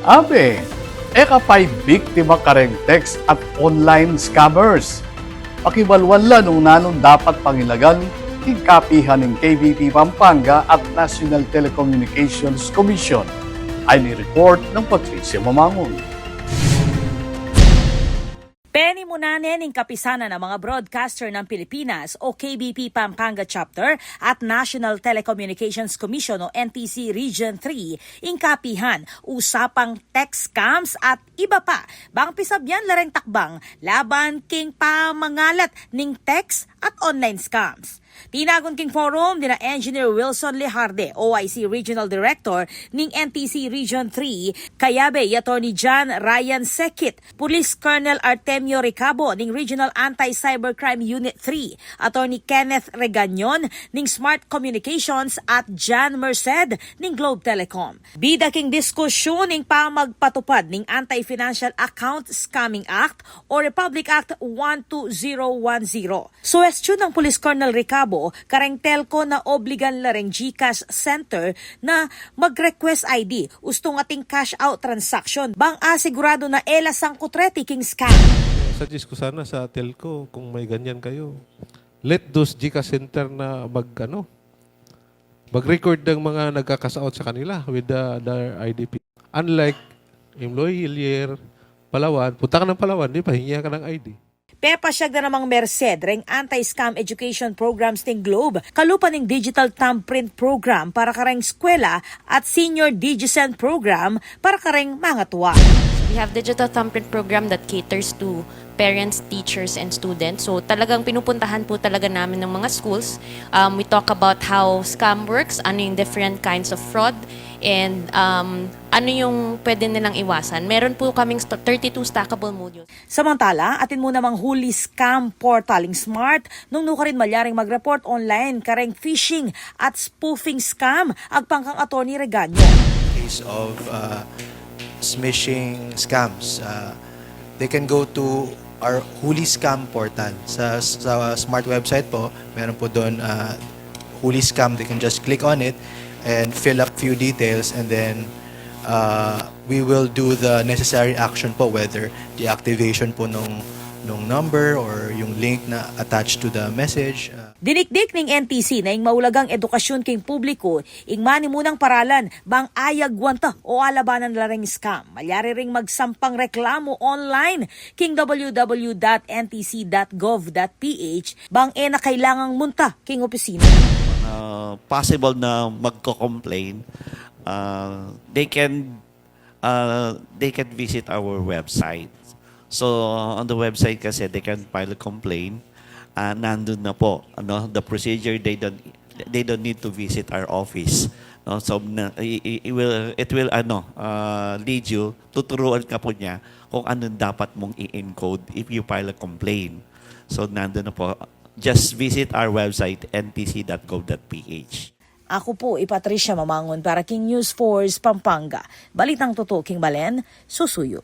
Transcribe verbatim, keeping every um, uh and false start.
Abe, e ka pay biktima kareng text at online scammers. Pakibalwan la nung nanung dapat pangilagan king kapihan ning K B P Pampanga at National Telecommunications Commission. Ay ni report ng Patricia Mamangun. Penimunan ne ning Kapisanan ng mga Broadcaster ng Pilipinas o K B P Pampanga Chapter at National Telecommunications Commission o N T C Region three ing kapihan usapang text scams at iba pa bang pisabyan la reng takbang laban king pamangalat ning text at online scams. Tinagun king forum dina Engineer Wilson Lejarde, O I C Regional Director ning N T C Region three, kayabe i Attorney John Ryan Sekit, Police Colonel Artemio Ricabo ning Regional Anti-Cybercrime Unit three, Attorney Kenneth Regañon ning Smart Communications at John Merced ning Globe Telecom. Bida king diskusyun ing pamagpatupad ning Anti-Financial Account Scamming Act o Republic Act one two zero one zero. Suwestyon nang Police Colonel Ricabo kareng telco na obligan la reng GCash center na mag-request I D ustung ating cash out transaction bang asiguradu na e la sangkut reti king scam. Suggest ko sana sa telco, kung may ganyan kayo, let those GCash center na mag, ano, mag-record ng mga nagka-cash out sa kanila with the, their I D P. Unlike Imloy, Hillier, Palawan, punta ka ng Palawan, di ba, hingi ka ng I D. Pepasyag na namang Merced reng anti-scam education programs ning Globe, kalupa ning digital thumbprint program para kareng eskwela at senior DigiCen program para kareng mangatua. We have digital thumbprint program that caters to parents, teachers, and students. So talagang pinupuntahan po talaga namin ng mga schools. Um, we talk about how scam works, ano yung different kinds of fraud, and um, ano yung pwede nilang iwasan. Meron po kaming st- thirty-two stackable modules. Samantala, atin mu namang Huli Scam Portal ing Smart, nung nukarin malyaring mag-report online kareng phishing at spoofing scam, agpang kang Attorney Regaño. Case of uh, smishing scams. Uh, they can go to our Huli Scam portal. Sa, sa Smart website po, meron po doon uh, Huli Scam. They can just click on it and fill up few details, and then uh, we will do the necessary action po, whether deactivation po nung, nung number or yung link na attached to the message. Uh, Dinikdik ning N T C na ing maulagang edukasyun king publiku ing manimunang paralan bang ayagwan ta o alabanan la reng scam. Malyari ring magsampang reklamu online king www.ntc.gov.ph bang e na kailangang munta king opisina. Uh, possible na magko-complain, uh, they can uh, they can visit our website. So on the website kasi they can file a complaint. Uh, nandun na po, ano, the procedure, they don't they don't need to visit our office. No, so na, i- i- it will it will ano uh, lead you, tuturuan ka po niya kung anong dapat mong i-encode if you file a complaint. So nandun na po, just visit our website, N T C dot gov dot P H. Aku pu i Patricia Mamangun para king News Force Pampanga. Balitang tutu king balen, susuyu.